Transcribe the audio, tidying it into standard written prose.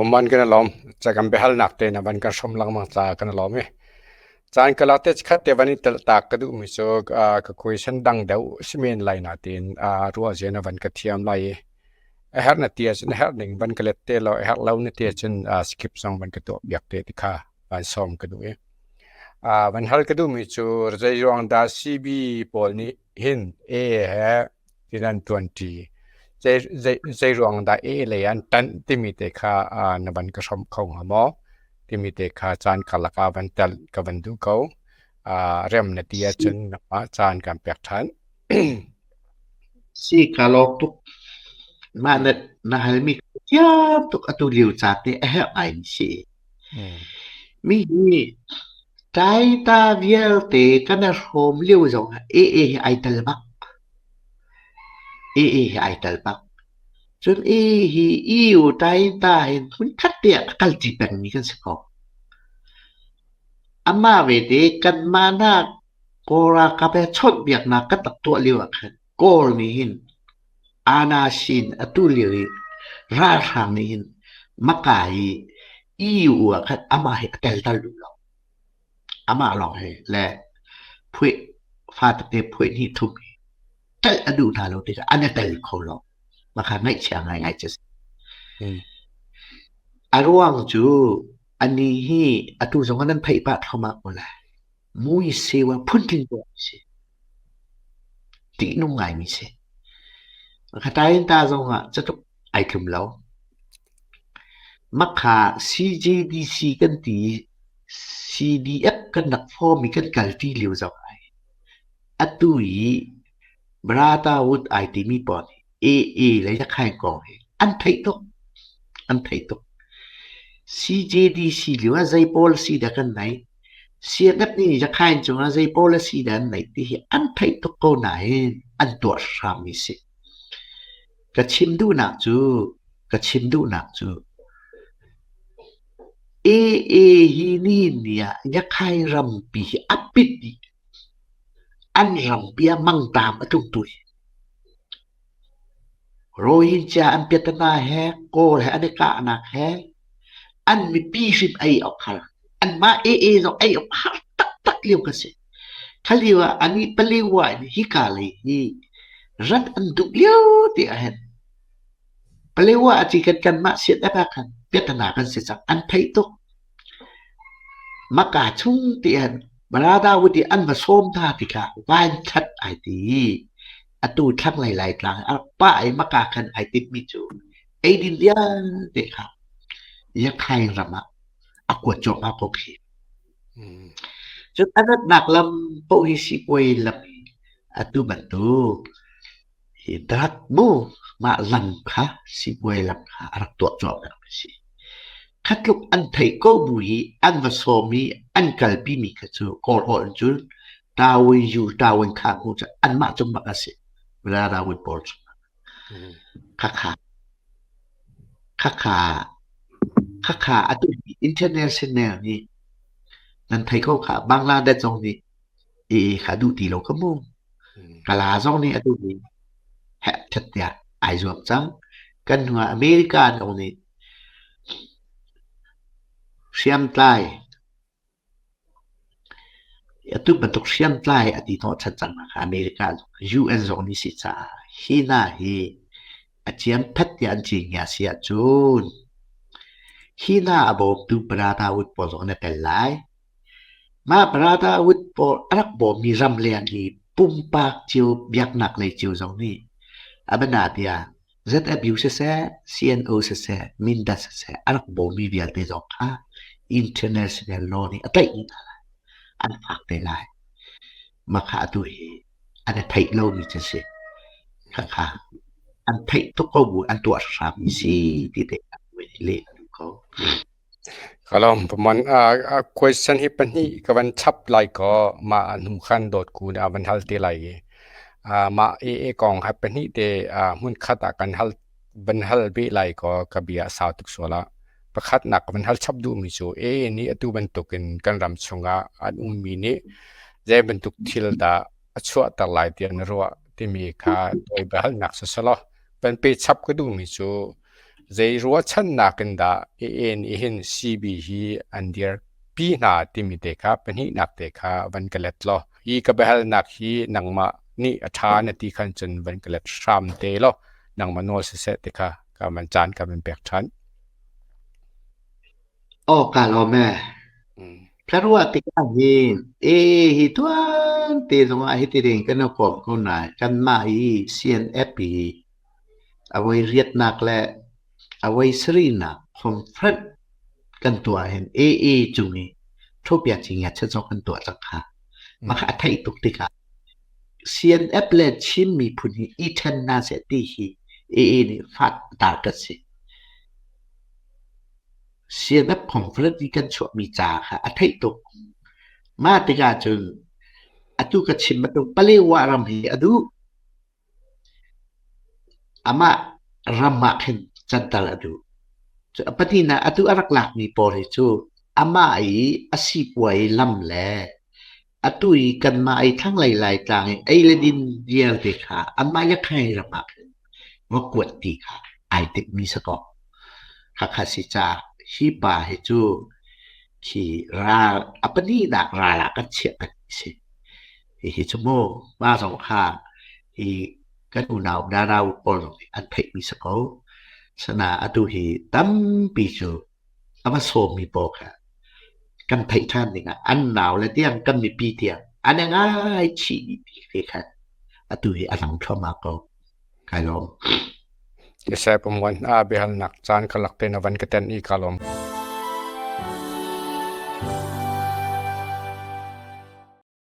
Puman kan i lawm. Ca kan biahalnak te na van kan hrawm lengmang caah kan i lawm i. Caan ka lak te chikkhat te van i telhtak ka duhmi cu ka question dang deuh si men lai nain ruah zia na van ka thiam lai i a herh na ti ahcun a herh ning van ka let te law a herh lo na ti ahcun skip zong van ka tuah piak te ti kha van sawm ka duh i. Van hal ka duhmi cu zei ruang dah CB pawl nih hin A he tin an ṭuanṭi. Zei ruang dah A lei an ṭanh timi te kha na van ka hrawmh kho hnga maw? Timi te kha caan karlak ah van telh ka van duh ko. Rem na ti ahcun nangmah caan kan pek ṭhan. Si ka lawm tuk. Mah na, na halmi thiam tuk atu lio ca te a herh ngaimi si. Mi hi Taita vialte kan i hrawm lio zongah AA hi ai tel bak. AA hi ai tel bak. Cun A hi EU Taita hin hmunkhat te ah a kalṭi pengmi kan si ko. Amah vete kanmah hna Kawl ralkap he chawnhbiaknak kan rak tuah lio ah khan Kawl nih hin Anasin atu lio i ralhrang nih hin Maka i EU ah khan amah hi a telter duh lo. Amah lawng hi le phuih fatete phuih hnih thum hi telh a duh hna lo tikah an i tel kho lo. Maka ngaihchia ngaingai cu a si. A ruang cu anih hi atu zong ah nan theih pah thluahmah ko lai. Mui sewa phuntling tuah a si. Ṭihnung ngaimi si. Khatayin ta zongah catluk ai tlum lo. Makha CJDC kan ti i CDF kan rak form i kan kalṭi lio zong ai. Atu i Brotherhood ai timi pawl hi AA le Yakhain kong hi an theih tuk. An theih tuk. CJDC lio ah zei policy dah kan neih? CNF nih Yakhain cungah zei policy dah an neih ti hi an theih tuk ko nain an tuah hrammi si. Ka chim duhnak cu ka chim duhnak cu AA hi nihin ni ah Yakhain rampi hi a pit dih. An rampi ah mangtaam a tlung tu hi. Rohingya an piatana he Kawl he an i kahnak he an mipi hrim ei awk har. Anmah AA zong ei awk har taktak lio kan si. Kha lio ah ani Palewa in hika lei hi rat an duh lio ti ah hin Palewa a ci kan kanmah siat ah khan piatana kan si cang. An theih tuk. Maka chung tian Brotherhood i an va sawm hna tikah vankhat ai ti i atu thlanglei Laitlang a rak pah i maka khan ai timhmi cu eidin vialte kha Yakhain ram ah a kuat cuahmah ko khi. Cun a ratnak lam paoh hi sipuai lam hi atu bantuk Hi drug mu mah lam kha sipuai lam kha a rak tuah cuahmah a si. Kha tluk an theih ko bu hi an va sawm i an kalpi mi kha cu Kawl holh in cun Tawin yu Tawin kha mu cu anmah cung bak a si. Rawin pawl cu. Khakha khakha khakha atu international nih nan thei ko kha Bangladesh zong nih i kha duh ti lo ka mu. Kala zong nih a duh i heh ṭhat tiah ai zuam cang. Kan hnu ah America zong nih hriamtlai atu bantuk hriamtlai a ti hnawhchan cang nak America zong UN zong nih si caah hi hna hi a ciam phet tiah an ci ngia si ahcun hi hna a bawmtu Brotherhood pawl zong an i tel lai. Mah Brotherhood pawl a rak bawmmi ramleng hi pumpak cio biaknak lei cio zong nih a biana tiah ZFU siseh, CNO siseh, Mindat siseh a rak bawmmi vialte zong kha international law nih a tlaih dih hna lai. An fak te lai. Mah kha atu hi an i theih lomi cu a si. Khakha an theih tuk ko bu an tuah hrammi si ti te leh a duh ko. Ka lawm. Question hi pahnih ka van chap lai kaw mah hnu khan dawtku nih a van hal te lai i mah AA kong hi pahnih te hmunkhat ah kan hal van hal beh lai kaw ka bia a sau tuk sual ah. Pakhatnak ka van hal chap duhmi cu AA nih atu bantukin kan ram chungah an ummi nih zei bantuk thil dah a chuahter lai tiah na ruah timi kha tawi biahalnak siselaw van pe chap ka duhmi cu. Zei ruahchannak in dah AA nih hin CB hi an dirpi hna timi te kha pahnihnak te kha van ka let law. Hi ka biahalnak hi nangmah nih a ṭha na ti khan cun van ka let hram te law nangmah nawl siseh ti kha ka man caan ka van pek ṭhan. Aw ka lawm ee. Ka ruah tikah hin ee hi tuan te zongah hiti ding kan i kawm ko nain kanmah hi CNF hi a voi riatnak le a voi sarihnak conference kan tuah hin AA cung i ṭhopia cingia chet kan tuah cang kha. Mah kha a theih tuk tikah CNF le Chin miphun hi i ṭhen hna seh ti hi AA nih fat target si. CNF conference i kan chuahmi ca kha a theih tuk. Mah tikah cun atu ka chim bantuk Palewa ram hi a duh. Amah ram ah khin canter a duh. Pahnihnak atu a rak lakmi pawl hi cu amah i a sipuai lam le atu i kanmah i thlanglei Laitlang i ei le din vialte kha anmah le khangai ram ah khin va kuat ti kha ai timhmi si kaw. Hakha si caah hi pa hi cu khi ral a pahnihnak ral ah kan chiah pengmi si. Hihi cu mu mah zong kha hi kan unau nanau pawl zong nih an theihmi si ko. Sana atu hi tampi cu a va sawmmi pawl kha kan theih ṭhan dingah an nau le tiang kan mipi tiang an i ngaichih dih ti khan atu hi a lang thluahmah ko. Kai lawm. Seh pumwan a biahalnak caan ka lak te na van ka ten i ka lawm.